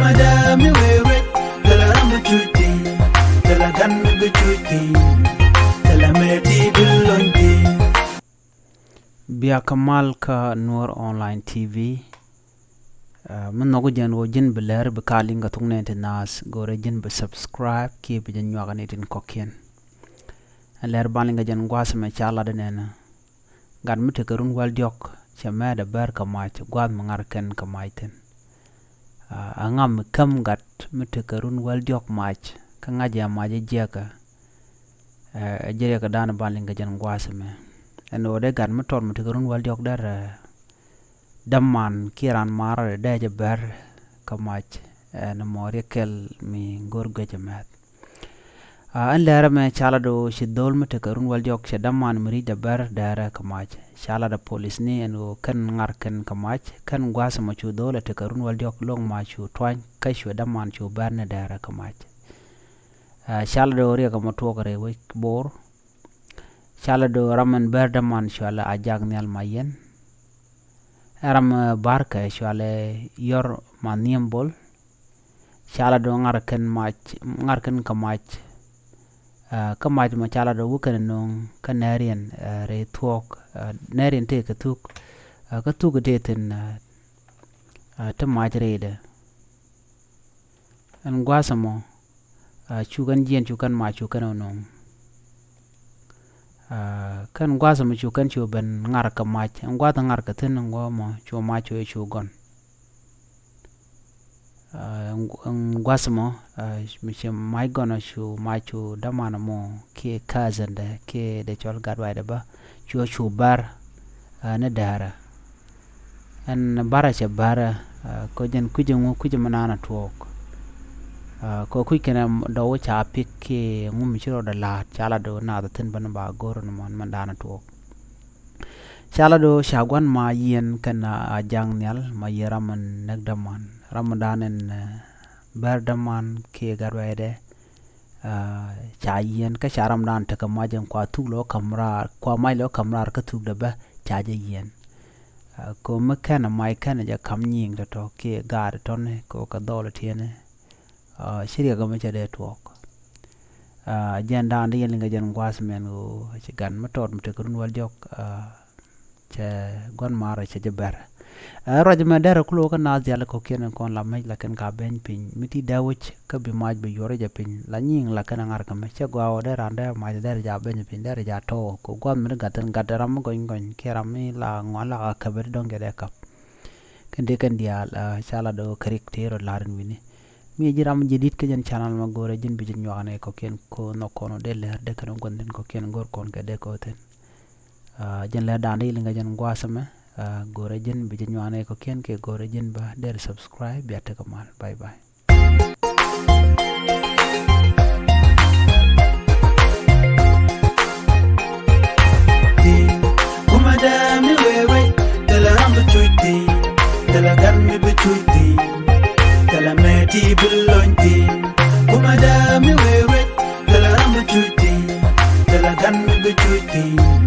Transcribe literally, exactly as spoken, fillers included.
Madam, mi wee wet, thilɛ ram bi cuc thi̱n, thilɛ gan mi bi cuc thi̱n, thilɛ mëë ti bi lony thi̱n. Bia kä mal kä Nuɔr Online T V. Ah, mi nhɔk jɛn ɣöö ji̱n bi lɛr bi ka liŋ kɛ thuk nɛn ti naath, go̱rɛ ji̱n bi subscribe kiɛ bi jɛ nyuak ni tin kɔ̱kiɛn. Ɛn lɛr ban liŋ kɛ jɛn gua̱a̱th mɛ ca lat inɛnɛ. Gat mi tekɛ run wäl diɔ̱k cɛ mɛɛt ɛ bär kɛ mac, gua̱a̱th mi ŋa̱r kɛn kɛ mac thi̱n. Ah, ɛŋa mi käm gat mi tekɛ run wäl diɔ̱k mac, kä ŋa̱c ɛ mac ɛ jiɛkɛ. Eh, ɛ jiɛkɛ dan ban liŋ kɛ jɛn gua̱a̱th mɛ. Ɛn ɣöö dee gat mi tɔt mi tekɛ run wäl diɔ̱k derɛ däman kiɛ ran marɛ dee jɛ bär kɛ mac, eh, ɛn mɔ riɛk kɛl mi go̱r guic ɛ mɛth. Ah, ɛn lɛrɛ mɛ ca lat ɣöö ci dho̱l mi tekɛ run wäl diɔ̱k cɛ däman mi ri̱cdɛ bär dɛrɛ kɛ mac. Ca lat ɛ polisni ɛn ɣöö kɛn ŋa̱r kɛn kɛ mac, kɛn gua̱a̱th mɔ cu dho̱l ɛ tekɛ run wäl diɔ̱k lo̱ŋ mac cu tuany, kä cuɛ däman cu bär ni dɛrɛ kɛ mac. Ah, ca lat ɣöö riɛk ɛmɔ tuɔɔk rɛy wec Bor. Ca lat ɣöö ram ɛn bär däman cɔalɛ Ajak Nhial Mayen. Ɛ ram, eh, bärkɛ cɔalɛ Yɔr Manhiɛm Bol. Ca lat ɣöö ŋa̱r kɛn mac, ŋa̱r kɛn kɛ mac. Ah, kä mac mɔ ca lat ɣöö wä kɛn nööŋ kä nɛɛriɛn, eh, rɛy thuɔ̱k, eh, nɛɛriɛn tëë kɛ thuk, eh, kä thuk tëë thi̱n, eh, eh, te mac rɛydɛ. Ɛn gua̱a̱th ɛmɔ, ah, cu kɛn jiɛn, cu kɛn mac, cu kɛn ɛ nööŋ. Ah, kɛn gua̱a̱th ɛmɔ cu kɛn cu ben ŋa̱r kɛ mac. Ɛn gua̱a̱th ŋa̱r kɛ thi̱n ɛn gua̱a̱th ɛmɔ cu mac cu, cu gɔn. Ah, ɛn gu-, ɛn gua̱a̱th ɛmɔ, ah, mi ci mac gɔn ɔ cu mac cu däman ɛmɔ kiɛ cousin dɛ kiɛ dee cɔl gat waydɛ bä cu, cu bär, ah, ni dɛrɛ. Ɛn bärɛ cɛ bärɛ, ah, kɛ jɛn kui̱c ɛŋu, kui̱c mi naan a tuɔɔk. Ah, kɛ kui̱c kɛnɛ dɔw ca pik kiɛ ŋu mi ci rɔɔdɛ la̱a̱t, ca lat ɣöö naath thi̱n ben ba go̱r ni mɔn mi naan a tuɔɔk. Ca lat ɣöö ca gua̱n ma yiɛn kɛn Ajak Nhial Mayen, ram mi näk däman, ram mi dan ɛn, eh, bär däman kiɛ gat waydɛ. Ah, ca yiɛn kä ca ram dan tekɛ mac ɛn kua thuk lɔ ka̱m raar, kua mac lɔ ka̱m raar kä thukdɛ bä ca jɛ yiɛn. Ah, kɛ ɣöö mi kɛn ɛ mac kɛn ɛ jɛ ka̱m nyiŋ tɔ̱tɔ̱ kiɛ gaat tɔ̱ni kɛ ɣöö kɛ dhɔl tiɛni. Ah, ci riɛk ɛmɛ cɛ dee tuɔɔk. Ah, jɛn dan dee yɛn liŋ kɛ jɛn gua̱a̱th mɛn ɣöö ci gat mi tɔt mi tekɛ run wäl diɔ̱k, ah, cɛ gua̱n marɛ cɛ jɛ bär. Ɛ ruac mɛ derɛ kulo kä naath diaal kɔ̱kiɛn kɔn la mec, lakin ka beny piny mi ti dee wec kä bi mac bi yuɔr jɛ piny la nyiŋ, lakin ɛ ŋa̱r kɛ mɛ cɛ gɔaa ɣöö dee ran dee mac derɛ ja beny piny, derɛ ja tɔɔ kɛ gua̱n mi ti gat thi̱n, gat ram mi gɔny gɔny kiɛ ram mi la ŋuan la ka käp ti dɔ̱ŋ jɛ dee kap. Kɛn dee kɛn diaal, ah, ca lat ɣöö kɛ rik tëë rɔ la̱r in wi̱ni. Mi ji̱ ram jɛ di̱t kä jɛn channel mɛ, go̱rɛ ji̱n bi ji̱ nyuak ni kɔ̱kiɛn kɛ ɣöö nhɔk kɔn ɣöö dee lɛr dee kɛn gua̱n thi̱n kɔ̱kiɛn go̱r kɔn kɛ dee kɛ ɣöö thi̱n. Ah, jɛn lɛ da̱a̱n dee liŋ kɛ jɛn gua̱a̱th ɛmɛ, ah, go̱rɛ ji̱n bi jɛ nyuak ni kɔ̱kiɛn kɛ go̱rɛ ji̱n bä dee subscribe, bia tekɛ mal. Bye bye. Kumɛ dee mi wee wee, thilɛ ram bi cuc thi̱n, thilɛ gan mi bi cuc thi̱n, thilɛ mëë ti bi lony thi̱n. Kumɛ dee mi wee wee, thilɛ ram bi cuc thi̱n, thilɛ gan mi bi cuc thi̱n.